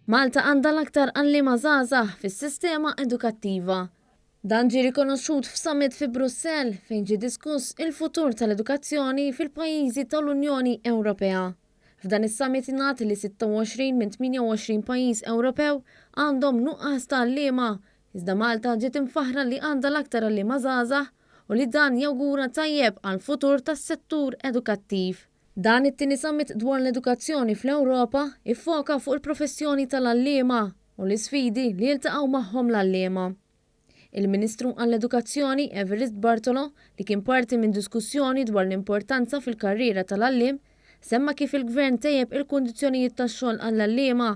Malta għandha l-aktar għalliema żgħażagħ fis-sistema edukattiva. Dan ġie rikonoxxut f'summit fi Brussell fejn ġie diskuss il-futur tal-edukazzjoni fil-pajjiżi tal-Unjoni Ewropea. F'dan is-summit ingħad li 26 minn 28 pajjiż Ewropew għandhom nuqqas ta' għalliema, iżda Malta ġiet imfaħħra li għandha l-aktar għalliema żgħażagħ u li dan jawgura tajjeb għall-futur tas-settur edukattiv. Dan it-tieni summit dwar l-edukazzjoni fl-Ewropa iffoka fuq il-professjoni tal-għalliema u l-isfidi li jiltaqgħu magħhom l-għalliema. Il-Ministru għall-Edukazzjoni Evarist Bartolo, li kien parti minn diskussjoni dwar l-importanza fil-karriera tal-għalliem, semma kif il-Gvern tejjeb il-kundizzjonijiet tax-xogħol għall-għalliema,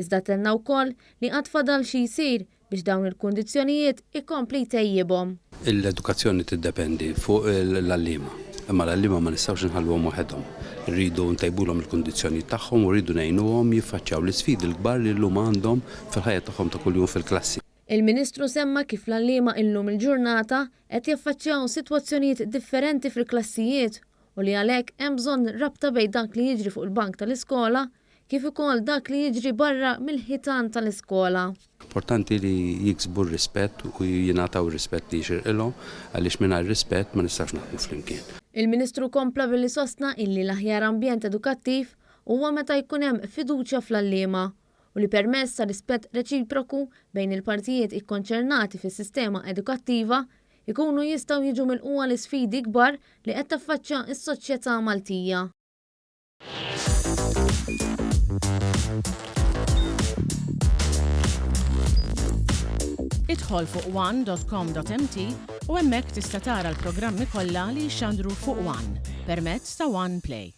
iżda tenna wkoll li għad fadal xi jsir biex dawn il-kundizzjonijiet ikompli jtejjibhom. L-edukazzjoni tiddependi fuq l-għalliema, imma l-għalliema ma nistgħux inħalluhom waħedhom. Irridu ntejbulhom il-kundizzjonijiet tagħhom u rridu ngħinuhom jiffaċċjaw l-isfidi l-kbar li llum għandhom fil-ħajja tagħhom ta' kuljum fil-klassi. Il-Ministru semma kif l-għalliema illum il-ġurnata qed jaffaċċjaw sitwazzjonijiet differenti fil-klassijiet u li għalhekk hemm bżonn rabta bejn dak li jiġri fuq il-bank tal-iskola kif ukoll dak li jiġri barra mill-ħitan tal-iskola. Importanti li jiksbu r-rispett u jingħataw ir-rispett li jixirqilhom għaliex mingħajr rispett ma nistgħux naħdmu flimkien. Il-Ministru kompla billi sostna illi l-aħjar ambjent edukattiv huwa meta jkun hemm fiduċja fl-għalliema u li permezz ta' rispett reċiproku bejn il-partijiet ikkonċernati fis-sistema edukattiva jkunu jistgħu jiġu milqugħa l-isfidi kbar li qed taffaċċja s-soċjetà Maltija. Idħol fuq one.com.mt u hemmhekk tista' tara l-programmi kollha li jixxandru fuq One permezz ta' One Play.